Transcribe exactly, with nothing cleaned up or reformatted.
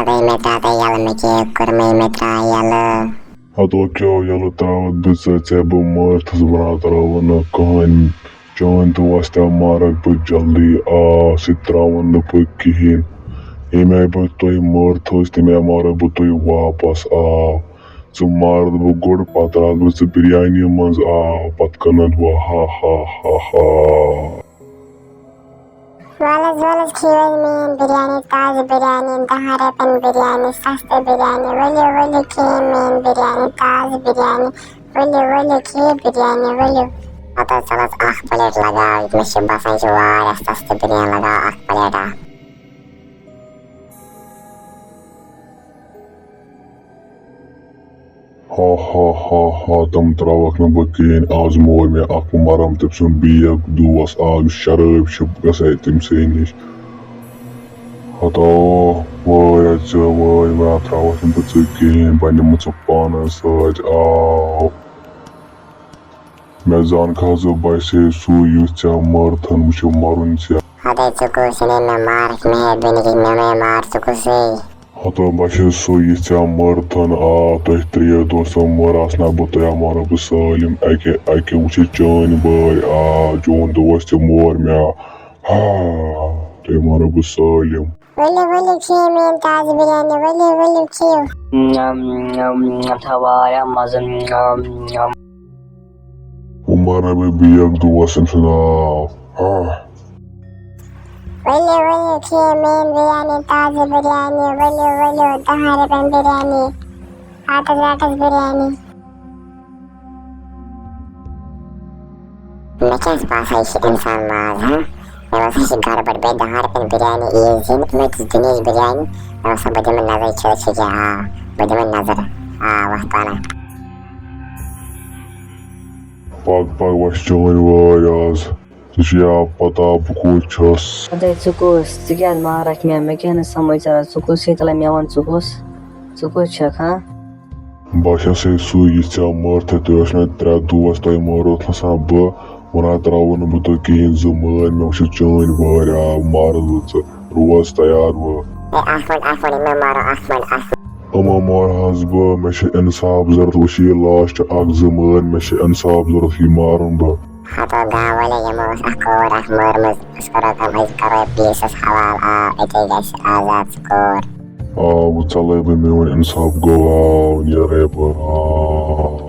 مے مےٚ ترٛاو تَے یَلہٕ، مےٚ کیٛاہ کوٚرمَے، مےٚ ترٛاو یَلہٕ۔ ہتو کیٛاہ یَلہٕ ترٛاوَتھ بہٕ ژےٚ، ژےٚ بہٕ مٲرتھَس بہٕ نہ ترٛاوَن نہٕ کٕہٕنۍ۔ چٲنۍ دوس تہِ مارَکھ بہٕ جلدی، آ، سُہ تہِ ترٛاوَن نہٕ بہٕ کِہیٖنۍ۔ ییٚمہِ آیہِ بہٕ تۄہہِ مٲرتھَس، تَمہِ آیہِ مارَکھ بہٕ تۄہہِ واپَس، آ۔ ژٕ مارَتھ بہٕ گۄڈٕ، پَتہٕ ترٛاوَتھ بہٕ ژٕ بِریانی منٛز، آ، پَتہٕ کٕنَتھ بہٕ، ہا، ہا، ہا، ہا۔ وَلہٕ حظ، وَلہٕ حظ، کھیٚیِو حظ میٛٲنۍ بِریانی، تازٕ بِریانی، دَہَن رۄپیَن بِریانی، سَستہٕ بِریانی۔ ؤلِو، ؤلِو، کھیٚیِو میٛٲنۍ بِریانی، تازٕ بِریانی۔ ؤلِو، ؤلِو، کھیٚیِو بِریانی، ؤلِو۔ ہَتہٕ حظ، ژَل حظ، اَکھ پلیٹ لَگاو، مےٚ چھِ باسان، یہِ چھِ واریاہ سَستہٕ بِریانی، لَگاو اَکھ پلیٹ اَکھ۔ ہا ہا ہا ہا، تِم ترٛاوَکھ نہٕ بہٕ کِہیٖنۍ۔ آز مور مےٚ اَکھ مَرَم، تٔمۍ سُنٛد بیگ دوس آو، یُس شرٲبۍ چھُ گژھان تٔمۍ سٕے نِش۔ ہتاو، وٲے ژٕ، وٲے، وٲے، ترٛاوَکھ نہٕ بہٕ ژٕ کِہیٖنۍ، بہٕ نِمہٕ ژٕ پانَس سۭتۍ۔ آو۔ مےٚ زانکھا ژٕ باسے سُے، یُس ژےٚ مٲرتھن وٕچھِ مَرُن ژےٚ۔ ہتے ژٕ کُس یہِ نَے مےٚ مارَکھ، مہربٲنی کٔرِتھ مےٚ مَے مار، ژٕ کُسٕے؟ ہتو باسے سُے، یُس ژےٚ مٲرتھن آ، تۄہہِ ترٛیٚیو دوستو مٲر آسنا بہٕ تۄہہِ مارو بہٕ سٲلِم اَکہِ اَکہِ وٕچھِتھ چٲنۍ بٲے آ، چون دوس تہِ مور مےٚ آ، تۄہہِ مارو بہٕ سٲلِم۔ ؤلِو، ؤلِو، کھیٚیِو میٛٲنۍ تازٕ بِریانی، ؤلِو، ؤلِو، کھیٚیِو۔ نم، نم، نم، تھا واریاہ مَزٕ، نم، نم۔ وۄنۍ مارٕ بہٕ بیٚیہِ اکھ دوس أمۍ سُنٛد ناو۔ ہاں۔ ؤلِو، ؤلِو، کھیٚیِو میٛٲنۍ بِریانی، تازٕ بِریانی، ؤلِو، ؤلِو، دَہَن رۄپیَن بِریانی، ہَتَس رَٹَس بِریانی۔ مےٚ کیٛاہ چھِ باسان، یہِ چھِ اِنسان ماز، ہاں؟ مےٚ باسان، یہِ چھِ گڑبڑ۔ بیٚیہِ دَہَن رۄپیَن بِریانی عیٖد دِنۍ، مےٚ دِژ دِنیش بِریانی، مےٚ باسان، بہٕ دِمہٕ نظر، یہِ چھا، یہِ چھا کیٛاہ؟ آ، بہٕ دِمہٕ نظر۔ آ، وَتھ پَنہ۔ پَک، پَک، وَسہِ چٲنۍ وٲرۍ آز۔ ژےٚ چھُے یا پَتہ بہٕ کوٚت چھُس؟ اَدَے، ژٕ کُس؟ ژٕ کیٛازِ مارَکھ مےٚ؟ مےٚ کیٛاہ نہٕ سَمٕجھ تَران، ژٕ کُس چھے؟ تَلے مےٚ وَن، ژٕ کُس؟ ژٕ کُس چھَکھ، ہاں؟ بہٕ چھَسے سُے، یُس ژےٚ مٲرتھٕ تہِ ٲسۍ مےٚ ترٛےٚ دوس، تۄہہِ مٲروتھ نہٕ سا بہٕ، وَنان ترٛاوو نہٕ بہٕ تۄہہِ کِہیٖنۍ، زٕ مٲرۍ مےٚ وٕچھِتھ چٲنۍ وٲرۍ، آ، مارَس بہٕ ژٕ، روز تیار بہٕ۔ اے، اَکھ مِنٹ، اَکھ مِنٹ، یہِ مہ مارو، اَکھ مِنٹ، اَکھ مِنٹ۔ یِمو مارہَس بہٕ، مےٚ چھِ اِنصاف ضوٚرَتھ، وٕچھ یہِ لاسٹ اَکھ زٕ مٲرۍ، مےٚ چھِ اِنصاف ضوٚرَتھ، یہِ مارُن بہٕ۔ ہَتو گام والٮ۪و یِمو ٲس اَکھ کور اَکھ مٲرمٕژ، أسۍ کَرو کٲم، أسۍ کَرو یہِ پُلیٖسَس حوالہٕ، آ، أتے گژھِ آزاد سُہ کور۔ آ، وۄنۍ ژَلَے بہٕ، میون اِنصاف گوٚو، آ، نیرَے بہٕ، آ۔